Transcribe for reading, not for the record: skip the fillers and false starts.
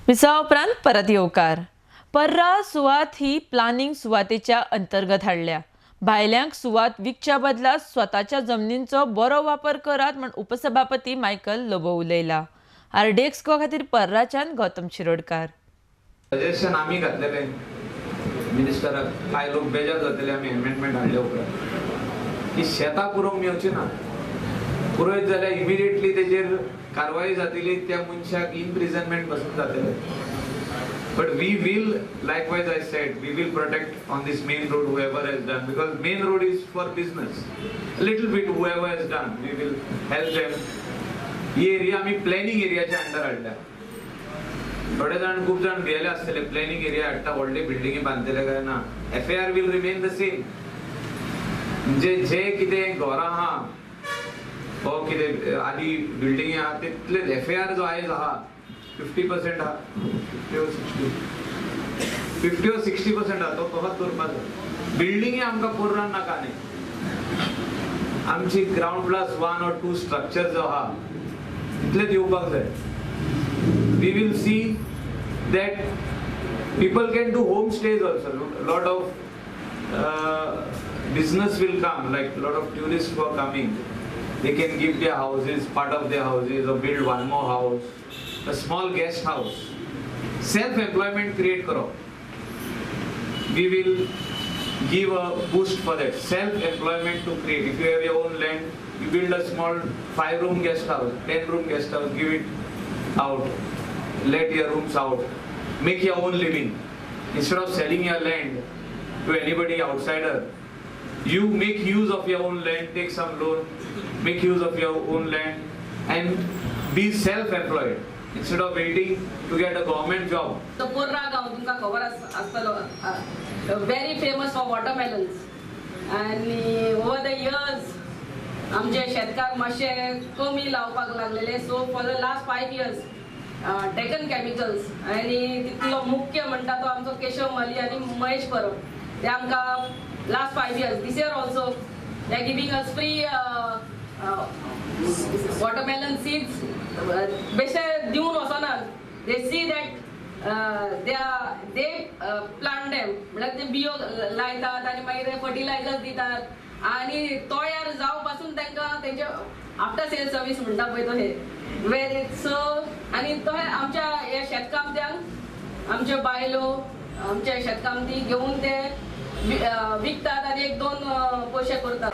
विसवा उपरांत परत येवकार. पर्रा सुवात ही प्लानिंग सुवातेच्या अंतर्गत हाडल्या. भायल्यांक सुवात विकच्या बदला स्वताच्या जमनींचो बरो वापर करात म्हण उपसभापती मायकल लोबो उलयला. आरडीएक्स गोवा खातीर पर्राच्यान गौतम शिरोडकार. सजेशन आमी घातलेले मिनिस्टराक, कांय लोक बेजार जातले आमी एमेंडमेंट हाडले उपरांत की शेतां पुरोवंक मेवची ना, पुरयत जाल्यार इमिडिएटली तेजेर कारवाई जातली, त्या मनशाक इम्प्रिजनमेंट पासून जातलें. But we will, likewise I said, we will protect on this main road whoever has done, because main road is for business. A little bit whoever has done, we will help them. He area आमी planning एरियाच्या under हाडल्या. थोडे जाण खूब जाण भियेले आसतले, planning area हाडटा व्हडले बिल्डिंगी बांदतले काय ना. FAR will remain the same. म्हणजे जे कितें घरां आहा हो कितें आदी बिल्डिंगी आहा तितले FAR जो आयज आहा 50% आहा, 50 or 60% आहा, तो तसोच दवरपाक जाय. बिल्डिंगी आमकां पोर्रान नाका न्ही, आमची ग्रावंड प्लस 1 or 2 structure जो आहा तितलेच येवपाक जाय. We will see that people can do home stays also. A lot of business will come, like a lot of tourists who are coming, they can give their houses, part of their houses, or build one more house, a small guest house. Self-employment create karo. We will give a boost for that self-employment to create. If you have your own land, you build a small 5-room guest house, 10-room guest house, give it out, let your rooms out, make your own living. Instead of selling your land to anybody outsider, you make use of your own land, take some loan, make use of your own land and be self-employed instead of waiting to get a government job. तो पोर्रा गांव तुमकां खबर आसतलो, very famous for watermelons, आनी over the years आमचे शेतकार मातशे कमी लावपाक लागलेले. So for the last 5 years Deccan chemicals आनी तितलो मुख्य म्हणटा तो आमचो केशव माली आनी महेश परब, ते आमकां last 5 years, this year also they are giving us free watermelon seeds. बेश्टे दिवन वचना, they see that they plant them, म्हळ्यार ते बियो लायतात आनी मागीर फर्टिलायजर्स दितात आनी तयार जावं पासून तांकां तेंचे आफ्टर सेल सर्वीस म्हणटा पळय तो हे वेर. सो आनी तो आमच्या ह्या शेतकामत्यांक, आमच्यो बायलो आमच्या शेतकामती घेवन ते विकतात आनी 1-2 पयशे करतात.